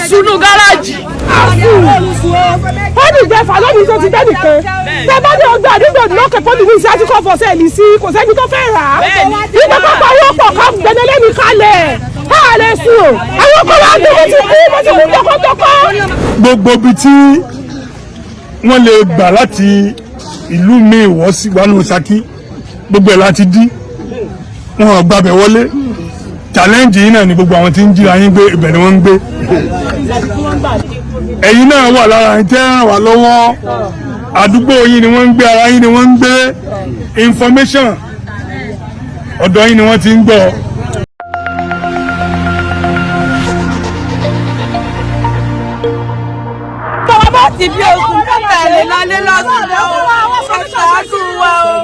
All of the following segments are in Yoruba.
sunú gáràjì. Ó ní ìjẹfà lónìí tó ti dé nìkan. Tẹ bá ní ọgbà àdúgbò lókè pọ́lì ní ìṣe àtikọ́ fọ́sẹ̀ lì sí, kò sẹ́ni tó fẹ́ rà á. Nígbà pápá owó pọ̀ ká gbẹdẹlé mi kalẹ̀. Ká lè sùn. Àwọn ọkọ̀ wa gbé mo ti kú, mo ti kú tọkọtọkọ. Gbogbo ibi tí wọ́n lè gbà láti ìlú míì wọ́ sí wánú Ṣakí, gbogbo ẹ̀ láti dí, wọn ò gbàbẹ̀ wọlé. Challenge yìí náà ni gbogbo àwọn tí ń jíra yín gbé, ibẹ̀ ni wọ́n ń gbé. Ẹ̀yin náà wà lára ẹni tẹ́ ràn wá lọ́wọ́. Àdúgbò yín ni wọ́n ń gbé, ara yín ni wọ́n ń gbé. Information ọ̀dọ̀ yín ni wọ́n ti ń gbọ́. Bàbá ti bí oṣù mẹ́ta lè lọlé lọ́sùn lọ́wọ́. Ẹ ṣàánú wa o.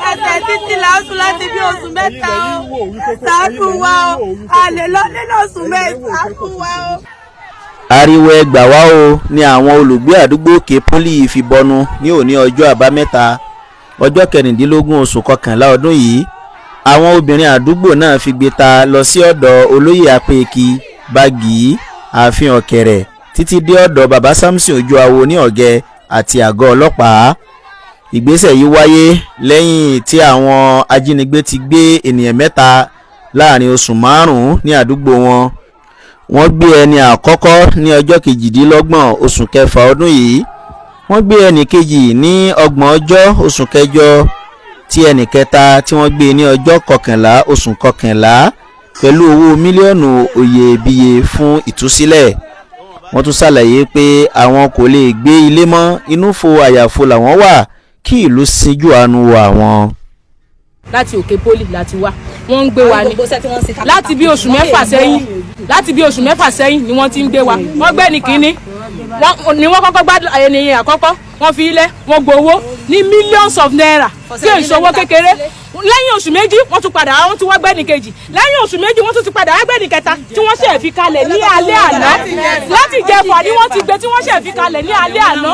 Ẹsẹ̀ títí là ń sùn láti bí oṣù 3 o. Ẹ ṣàánú wa o. A lè lọlé lọ́sùn mẹ́, ẹ ṣàánú wa o. Ariwo ẹ gbà wá o ní àwọn olùgbé àdúgbò Òkè Pọ́lì fi bọnu ní òní ọjọ́ Àbámẹ́ta, ọjọ́ 16 oṣù kọkànlá ọdún yìí. Àwọn obìnrin àdúgbò náà figbe ta lọ sí ọ̀dọ̀ olóyè Apẹ̀kì Bágì, ààfin Ọ̀kẹ̀rẹ̀, títí dé ọ̀dọ̀ baba Samson Ojúawo ní Ọ̀gẹ́ àti àgọ́ ọlọ́pàá. Ìgbésẹ̀ yìí wáyé lẹ́yìn tí àwọn ajínigbé ti gbé ènìyàn 3 láàrin oṣù 5 ní àdúgbò wọn. Wọ́n gbé ẹni àkọ́kọ́ ní ọjọ́ 28 oṣù kẹfà ọdún yìí. Wọ́n gbé ẹni kejì ní 30 ọjọ́ oṣù kẹjọ, tí ẹni kẹta tí wọ́n gbé ní ọjọ́ 11 oṣù kọkànlá pẹ̀lú owó mílíọ̀nù oyèbíye fún ìtúsílẹ̀. Wọ́n tún ṣàlàyé pé àwọn kò lè gbé ilé mọ́, inú fo àyàfo làwọn wà, kí ìlú síjú àánú wo àwọn. Láti Òkè Pólì láti wá, wọ́n ń gbé wa ní láti bí oṣù 6 sẹ́yìn. Láti bí oṣù 6 sẹ́yìn ni wọ́n ti ń gbé wa. Wọ́n gbé ní kínní ni wọ́n kọ́kọ́ gbá ènìyàn àkọ́kọ́, wọ́n fi ilẹ̀, wọ́n gbowó ní millions of naira tí èso owó kékeré. Lẹ́yìn oṣù 2 wọ́n tún padà, wọ́n tún wá gbẹ́ni kejì. Lẹ́yìn oṣù 2 wọ́n tún ti padà wá gbẹ́ni kẹta tí wọ́n ṣe fi kalẹ̀ ní alẹ́ àná. Láti Ìjẹ̀fà ni wọ́n ti gbé tí wọ́n ṣe fi kalẹ̀ ní alẹ́ àná.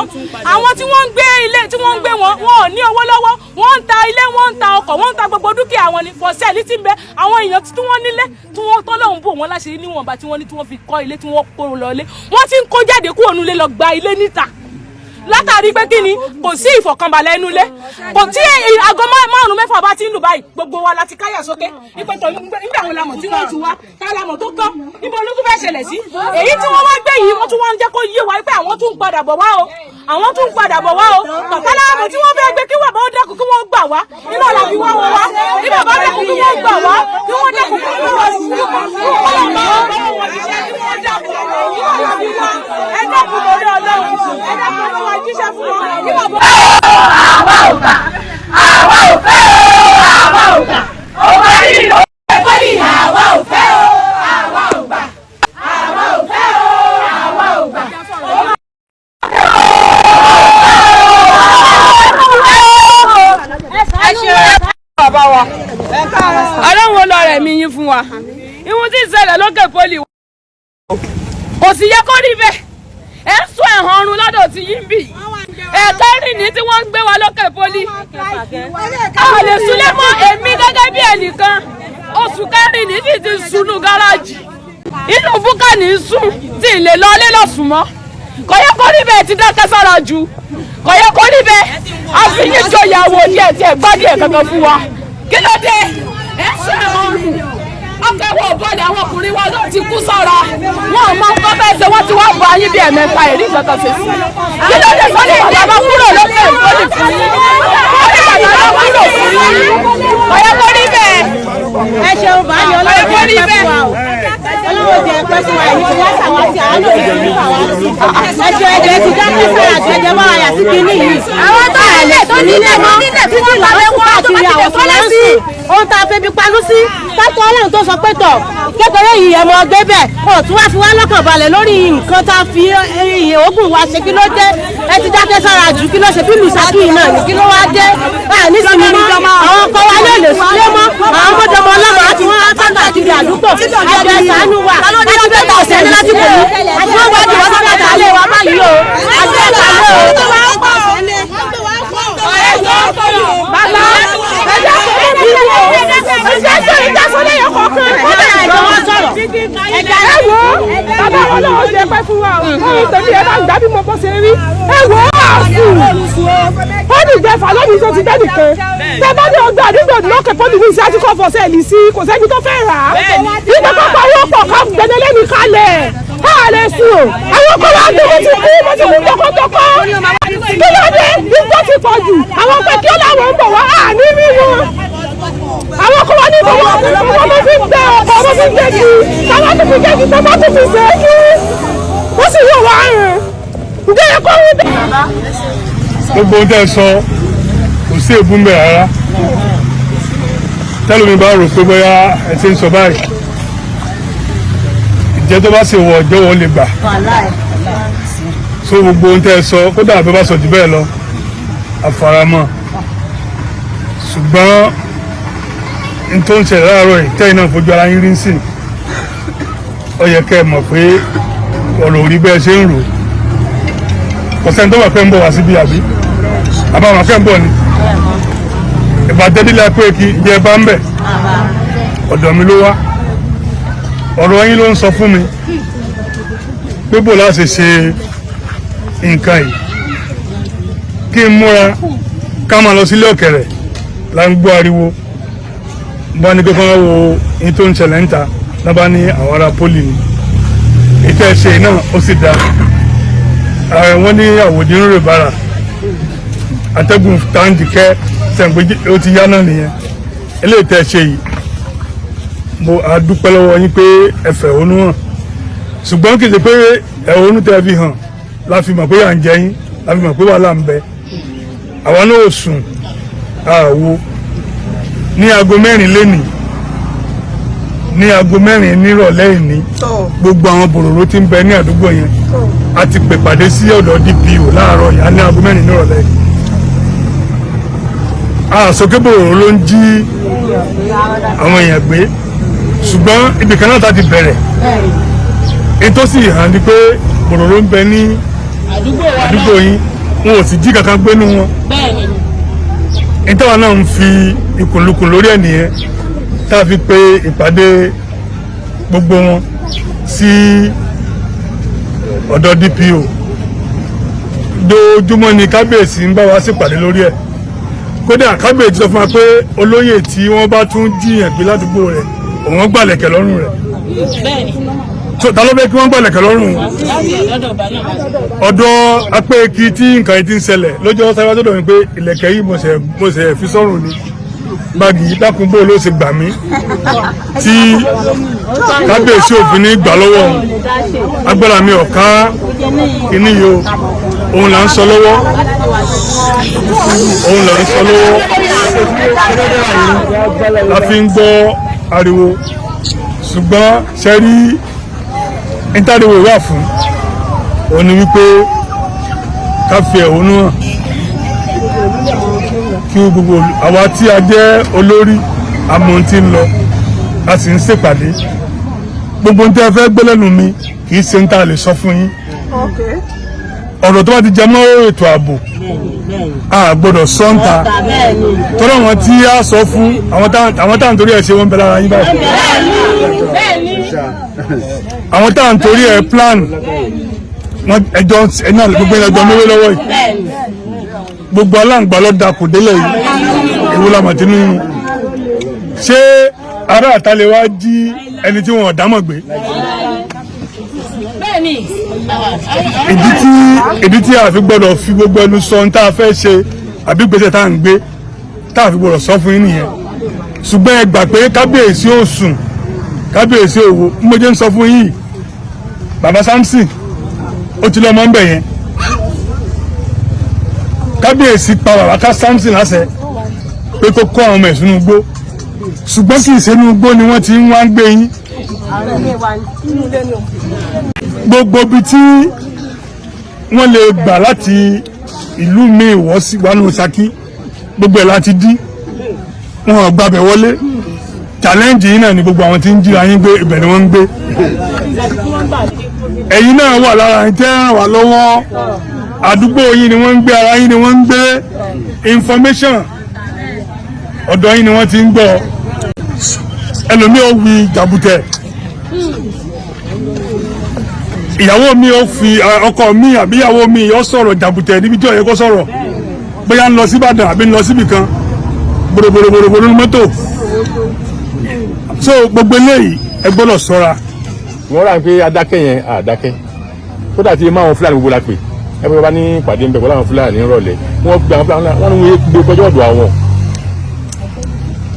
Àwọn tí wọ́n ń gbé ilé tí wọ́n ń gbé wọn, wọn ò ní owó lọ́wọ́. Wọ́n ń ta ilé, wọ́n ń ta ọkọ̀, wọ́n ń ta gbogbo dúkìá wọn ni for sale tí ń bẹ. Àwọn èèyàn tí wọ́n nílé tí wọ́n tọ́lọ́hún bò wọ́n láṣẹ níwọ̀nba tí wọ́n ní tí wọ́n fi kọ́ ilé tí wọ́n kó lọ ilé. Wọ́n ti ń kó jáde kúrò nílé lọ gba ilé níta látàrí pé kí ni kò sí ìfọ̀kànbalẹ̀ inú ilé. Kò tí aago 5 mẹ́fà bá ti ń lù báyìí, gbogbo wa la ti káyà sókè. Ìpètò nígbà wo la mọ̀ tí wọ́n ti wá, tá la mọ̀ tó kán, ibo ló tún fẹ́ ṣẹlẹ̀ sí. Èyí tí wọ́n wá gbé yìí, wọ́n tún wá ń jẹ́ kó yé wa pé àwọn tún ń padà bọ̀ wá o, àwọn tún ń padà bọ̀ wá o. Bàbá láàmú tí wọ́n fẹ́ gbé, kí bàbá ó dákun kí wọ́n gbà wá. Iná la fi wá wọn wá. Kí bàbá dákun kí wọ́n gbà wá, kí wọ́n dákun kí wọ́n wá sí kí wọ́n bá wọn ṣiṣẹ́, kí wọ́n dákun. Iná la fi wá. Ẹ dákun lórí Ọlọ́run, ẹ dákun lórí wa, jíṣẹ́ fún wọn. Kí bàbá. Àwa ò gbà, àwa ò fẹ́ o, àwa ò gbà. Ọmọ yìí ló fẹ́ pọ́lì. Àwa ò fẹ́ o, àwa ò gbà, àwa ò fẹ́ o, àwa ò gbà. Ẹ ṣe bàbá wa, Ọlọ́run ó lọ rẹ̀ mí yín fún wa. Ìhun tí ń ṣẹlẹ̀ lókè Pólì kò sì yẹ kó rí bẹ́ẹ̀. Ẹ ń sún ẹ̀hàn ọrùn lọ́dọ̀ tí yín bì. Ẹ̀ẹ́dẹ́rìn ní tí wọ́n ń gbé wa lókè Pólì. A lè súnlé mọ́. Èmi gẹ́gẹ́ bí ẹnìkan, oṣù 4 ní tí ti sunú gáràjì. Inú búkà ní sùn tí ì lè lọ ilé lọ́sùn mọ́. Kò yẹ kó rí bẹ́ẹ̀, ti dákẹ́ sára jù. Kò yẹ kó rí bẹ́ẹ̀. Àfihàn ìjọyàwó díẹ̀ tí ẹ̀ gbọ́ díẹ̀ kankan fún wa. Kí ló dé? Ẹ ń sún ẹ̀hàn ọrùn. Ọkẹ́wọ̀ bọ́ọ̀lù àwọn ọkùnrin wa ló ti kú sára. Wọn ò mọ nǹkan bẹ́ẹ̀ ṣe, wọ́n ti wá bọ ayé bí ẹ̀mẹ́ta ẹ̀rí nǹkan ṣe sí. Kí ló dé sọ́ni bàbá bá kúrò lókè Pólì fún yín? Sọ́ni bàbá bá kúrò fún yín. Ọ̀yẹ́ kò rí bẹ́ẹ̀. Ẹ ṣeun báyìí, Ọlọ́run jẹ́ pẹ́ fún wa o. Ọlọ́run jẹ́ pẹ́ fún wa, èyí ti wá sàwá sí àánú òní ní fàwa sí. Ẹ ṣe ẹ̀jẹ̀ ti dákẹ́ sára àti ẹ̀jẹ̀ bá wa yà sí kinní yìí. Àwọn tó nílẹ̀ tó nílẹ̀ mọ́ títí làwọn kú káàkiri àwọn tó lẹ́ sí. Ohun tá a fẹ́ fi panú sí, pátó Ọlọ́run tó sọ pé tọ̀ kékeré yìí ẹ̀ mọ́ gbé bẹ̀, ọ̀ tún wá fi wá lọ́kàn balẹ̀ lórí nǹkan tá a fi oògùn wa ṣe. Kí ló dé? Ẹ ti dákẹ́ sára jù. Kí ló ṣe bí lùsàkì náà ní? Kí ló wá dé? Nísìnyí mọ́ àwọn ọkọ wa náà lè sílé mọ́, àwọn ọmọdéọmọ ọlọ́mọ àti wọn á sábà kiri àdúgbò. Ẹjọ ẹ ṣàánú wa. Láti fẹ́ tọ̀ ọ̀sẹ̀ ní láti pẹ̀lú àti wọ́n wá jù wọ́n sábà tà lé wa báyìí o. Àti ẹ̀ ṣàánú o. Bàbá ẹ̀jẹ̀ kò ní bí wò. Ẹ̀jẹ̀ sọ ìjà sọ lẹ́yìn kọ̀ọ̀kan. Ẹ wo bàbá wọn lọ́wọ́. Ọlọ́run jẹ́ pẹ́ fún wa o. Ọ̀run tèmi ẹ bá gbà bí mo bọ́ ṣe rí. Ẹ wò ó àsùn. Ó ní ìjẹfà lónìí tó ti dé nìkan. Tẹ bá ní ọgbà àdúgbò lókè pọ́lì ní ìṣe àti kọ́fọ̀ sẹ́ẹ̀lì sí kò sẹ́ni tó fẹ́ rà á. Nígbà pápá owó pọ̀ ká gbẹdẹlé mi kalẹ̀. A lè sùn. Àwọn ọkọ̀ wa gbé mo ti kú mo ti kú tọkọtọkọ. Kí ló dé? Igbó ti pọ̀ jù. Àwọn pé kí ó láwọn ń bọ̀ wá àní rí wọn. Àwọn ọkọ̀ wa ní ìfowó wọn mo fi ń gbé ọkọ̀ mo fi ń gbé kí táwọn tó fi gbé kí táwọn tó fi ṣe é kí wọ́n sì yóò wá rìn. Ǹjẹ́ ẹ kọ́ wí bẹ́ẹ̀? Gbogbo ohun tẹ́ ẹ sọ kò sí èébú ń bẹ̀ rárá. Tẹ́lómi bá rò pé bóyá ẹ ti ń sọ báyìí, ìjẹ́ tó bá sì wọ ọjọ́ wọn lè gbà. So gbogbo ohun tẹ́ ẹ sọ, kódà bí wọ́n bá sọ jù bẹ́ẹ̀ lọ, àfaramọ́. Ṣùgbọ́n n tó ń ṣẹlẹ̀ láàárọ̀ yìí tẹ́yìn náà fojú ara yín rí sí, ó yẹ kẹ́ ẹ mọ̀ pé ọ̀rọ̀ ò rí bẹ́ẹ̀ ṣe ń rò. Kò sẹ́ni tó wà pé ń bọ̀ wá síbi àbí àbáwọn akẹ́ ń bọ̀ ni ìbàdàn nílẹ̀ pé kí ìjẹ́ bá ń bẹ̀ ọ̀dọ̀ mi ló wá. Ọ̀rọ̀ yín ló ń sọ fún mi pé bò láti ṣe nǹkan yìí, kí n múra ká máa lọ sílé ọ̀kẹ́rẹ́ là ń gbọ́ ariwo bá ní pé kí wọ́n wo yín tó ń ṣẹlẹ̀ ń ta náà bá ní àwọn ará pólì ni ètò ẹ̀ṣẹ̀ náà ó sì dáa. Wọ́n ní àwòdì ń rè bára atẹ́gùn táǹdì kẹ́ sẹ̀ǹpé ó ti yá náà nìyẹn. Eléyìí tẹ́ ẹ ṣe yìí, mo a dúpẹ́ lọ́wọ́ yín pé ẹ fẹ̀hónú hàn, ṣùgbọ́n kì í ṣe pé ẹ̀hónú tẹ́ ẹ fi hàn la fi mọ̀ pé à ń jẹ yín, la fi mọ̀ pé wàhálà ń bẹ. Àwa náà ò sùn àwo ní aago 4 lénìí, ní aago 4 nírọ̀lẹ́ ìní, gbogbo àwọn bòròró tí ń bẹ ní àdúgbò yẹn a ti pè pàdé sí ọ̀dọ̀ DPO láàárọ̀ yìí ní aago 4 nírọ̀lẹ́. Àsọké bòròró ló ń jí àwọn èèyàn gbé, ṣùgbọ́n ibì kan náà ta ti bẹ̀rẹ̀. Ètò sì hàn ní pé bòròró ń bẹ ní àdúgbò yín, wọn ò sì jí kankan gbénú wọn. Ìtawà náà ń fi ìkùnlukùn lórí ẹ̀ nìyẹn tá a fi pe ìpàdé gbogbo wọn sí ọ̀dọ̀ DPO. Dojúmọ́ ni kábíyèsí ń bá wa ṣèpàdé lórí ẹ̀. Kódà kábíyèsí sọ fún wa pé olóyè tí wọ́n bá tún jiyàn gbé ládùúgbò rẹ̀, òun gbàlẹ̀kẹ̀ lọ́rùn rẹ̀. So ta ló fẹ́ kí wọ́n gbàlẹ̀kẹ̀ lọ́rùn? Ọ̀dọ̀ apẹ́ẹ̀kì tí nǹkan yìí ti ń ṣẹlẹ̀ lọ́jọ́ sábà tó dọ̀ mí pé ìlẹ̀kẹ̀ yìí mo ṣe fi sọ́rùn ni báàgì yìí, dákun bó ló ṣe gbà mí tí kábíyèsí òfin ní gbà lọ́wọ́ òun, agbára mi ò ká kíní yìí o. Òun là ń sọ lọ́wọ́, òun là ń sọ lọ́wọ́ la fi ń gbọ́ ariwo. Ṣùgbọ́n ṣe rí ìtàdíwò wà fún òun ni wípé ká fi ẹ̀hónú hàn kí gbogbo àwa tí a jẹ́ olórí àmọ́ tí ń lọ, a sì ń ṣèpàdé. Gbogbo ohun tí a fẹ́ gbé lẹ́nu mi kì í ṣe ń tà lè sọ fún yín. Ọ̀rọ̀ tó bá ti jẹ mọ́ ètò ààbò, a gbọ́dọ̀ sọ ń ta tọ́lá. Àwọn tí a sọ fún, àwọn tá à ń torí ẹ̀ ṣe, wọ́n ń bẹ lára yín báyìí. Àwọn tá à ń torí ẹ̀ plan wọn ẹjọ́ ẹ̀ náà, gbogbo ẹjọ́ mẹ́wé lọ́wọ́ yìí, gbogbo aláǹgbá ló dakùn délẹ̀ yìí. Èwo la mọ̀ tí nínú ṣé ará àta lè wá jí ẹni tí wọn ò dámọ̀ gbé? Ìdí tí a fi gbọ́dọ̀ fi gbogbo ẹnu sọ ohun tá a fẹ́ ṣe àbí gbèsè tá à ń gbé tá a fi gbọ́dọ̀ sọ fún yín nìyẹn. Ṣùgbọ́n ẹ gbà pé kábíyèsí ò sùn, kábíyèsí ò wo. Mo jẹ́ ń sọ fún yín, bàbá Samson ó ti lọ́mọ ń bẹ̀ yẹn. Kábíyèsí pa bàbá ká Samson láṣẹ pé kó kó àwọn ọmọ ẹ̀ sínú igbó, ṣùgbọ́n kì í ṣe inú igbó ni wọ́n ti ń wá ń gbé yín. Gbogbo ibi tí wọ́n lè gbà láti ìlú míì wọ́ sí wánú Ṣakí, gbogbo ẹ̀ láti dí, wọn ò gbàbẹ̀ wọlé. Challenge yìí náà ni gbogbo àwọn tí ń jíra yín gbé, ibẹ̀ ni wọ́n ń gbé. Ẹ̀yin náà wà lára ẹni tẹ́ ràn wá lọ́wọ́. Àdúgbò yín ni wọ́n ń gbé, ara yín ni wọ́n ń gbé. Information ọ̀dọ̀ yín ni wọ́n ti ń gbọ́. Ẹlòmíì ò wí jàbùtẹ̀. Ìyàwó mi ó fi ọkọ mi àbí ìyàwó mi yóò sọ̀rọ̀ jàbùtẹ̀ níbi tí ó yẹ kó sọ̀rọ̀, bóyá ń lọ sí Ìbàdàn àbí ń lọ síbì kan, bòròbòròbòrò ní mọ́tò. So gbogbo eléyìí, ẹ gbọ́dọ̀ ṣọ́ra. Wọ́n rà pé adákẹ́ yẹn àdákẹ́ kódà tí máa wọn Fúlàní gbogbo la pè ẹ bá bá ní ìpàdé ń bẹ pẹ̀lú àwọn Fúlàní rọ̀lẹ́. Wọ́n gbé àwọn Fúlàní, wọ́n ní wọ́n gbé kọjá ọ̀dọ̀ àwọn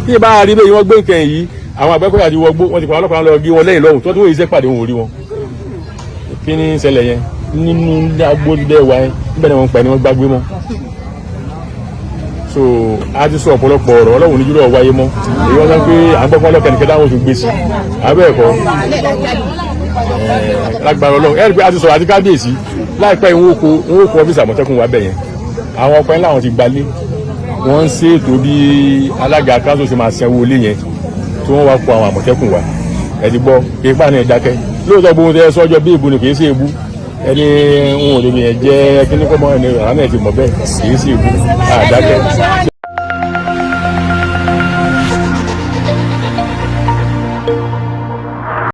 tí ìbá rí bẹ́ẹ̀. Wọ́n gbé nǹkan yìí, àwọn àgbẹ̀kọ̀yà ti wọgbó, wọ́n ti pa ọlọ́pàá lọ gé wọn lẹ́yìn lọ́hùn tó wọ́n yìí sẹ́ pàdé wọn ò rí wọn. Kí ni ṣẹlẹ̀ yẹn nínú agbódìdẹ́ wa yẹn? Níbẹ̀ ni wọ́n ń pa ẹni wọ́n gbàgbé mọ́. So a ti sọ ọ̀pọ̀lọpọ̀ ọ̀rọ̀. Ọlọ́run ní jùlọ wáyé mọ́. Èyí wọ́n sọ pé à ń gbọ́ fún ọlọ́kẹ́ni kẹta, àwọn oṣù gbèsè abẹ́ẹ̀kọ́ lágbára Ọlọ́run. Ẹ̀rí pé a ti sọ̀rọ̀ àti kábíyèsí láìpẹ́. Ìwọ̀n oko ọ́fíìsì Àmọ̀tẹ́kùn wà bẹ̀ yẹn. Àwọn ọkọ̀ ńlá àwọn ti gbalé, wọ́n ń ṣètò bí alága council ṣe máa sanwó ilé yẹn tí wọ́n wá kó àwọn Àmọ̀tẹ́kùn wá. Ẹ ti gbọ́ ipa náà dákẹ́ lóòótọ́. Gbogbo tẹ sọ́jọ́ bí èbú ni, kì í ṣe èbú. Ẹni ń wò lè yẹn jẹ́ kíní kọ́mọ ẹni, àwọn náà ti mọ̀ bẹ́ẹ̀, kì í ṣe èbú àdákẹ́.